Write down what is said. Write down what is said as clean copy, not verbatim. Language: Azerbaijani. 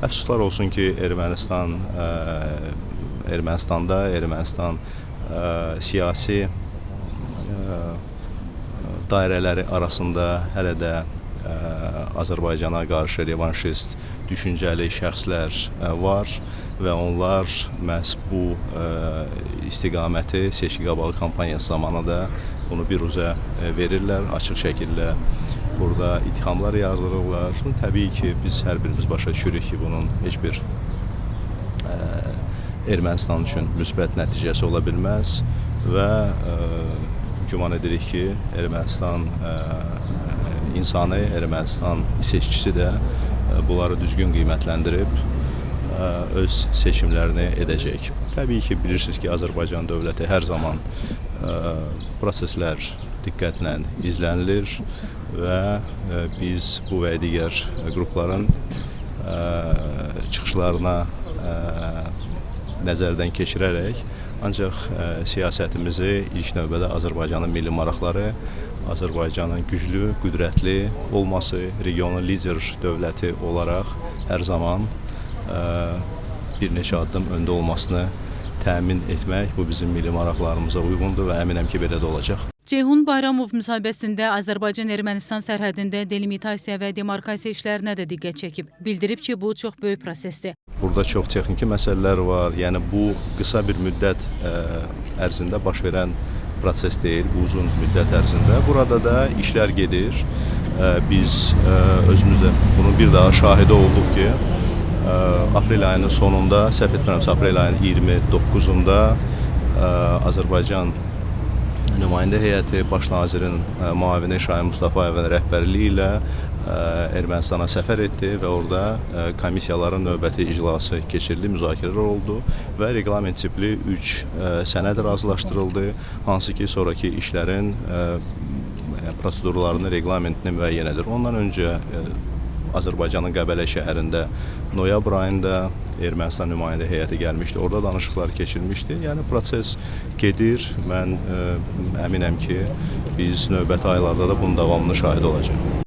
Əfsuslar olsun ki, Ermənistanda Ermənistan siyasi dairələri arasında hələ də Azərbaycana qarşı revanşist düşüncəli şəxslər var və onlar məhz bu istiqaməti seçki qabağı kampaniyası zamanı da bunu biruzə verirlər, açıq şəkildə burada ittihamlar yağdırırlar. Təbii ki, biz hər birimiz başa düşürük ki, bunun heç bir Ermənistan üçün müsbət nəticəsi ola bilməz və güman edirik ki, Ermənistan insanı, Ermənistan seçkisi də bunları düzgün qiymətləndirib öz seçimlərini edəcək. Təbii ki, bilirsiniz ki, Azərbaycan dövləti hər zaman proseslər diqqətlə izlənilir və biz bu və digər qrupların çıxışlarına nəzərdən keçirərək ancaq siyasətimizi ilk növbədə Azərbaycanın milli maraqları, Azərbaycanın güclü, qüdrətli olması, regionun lider dövləti olaraq hər zaman bir neçə addım öndə olmasını təmin etmək bu bizim milli maraqlarımıza uyğundur və əminəm ki, belə də olacaq. Ceyhun Bayramov müsahibəsində Azərbaycan-Ermənistan sərhədində delimitasiya və demarkasiya işlərinə də diqqət çəkib. Bildirib ki, bu çox böyük prosesdir. Burada çox texniki məsələlər var. Yəni bu qısa bir müddət ərzində baş verən proses deyil, bu uzun müddət ərzində. Burada da işlər gedir. Biz özümüz də bunun bir daha şahidi olduq ki, aprel ayının sonunda, səhv etmirəmsə aprel ayının 29-unda Azərbaycan nümayəndə heyəti Baş nazirin müavini Şahin Mustafayevin rəhbərliyi ilə Ermənistana səfər etdi və orada komissiyaların növbəti iclası keçirildi, müzakirələr oldu və reqlament tipli 3 sənəd razılaşdırıldı, hansı ki, sonraki işlərin prosedurlarını, reqlamentini müəyyən edir. Ondan öncə Azərbaycanın Qəbələ şəhərində noyabr ayında Ermənistan nümayəndə heyəti gəlmişdi. Orada danışıqlar keçirilmişdi. Yəni proses gedir. Mən əminəm ki, biz növbəti aylarda da bunun davamını şahid olacağıq.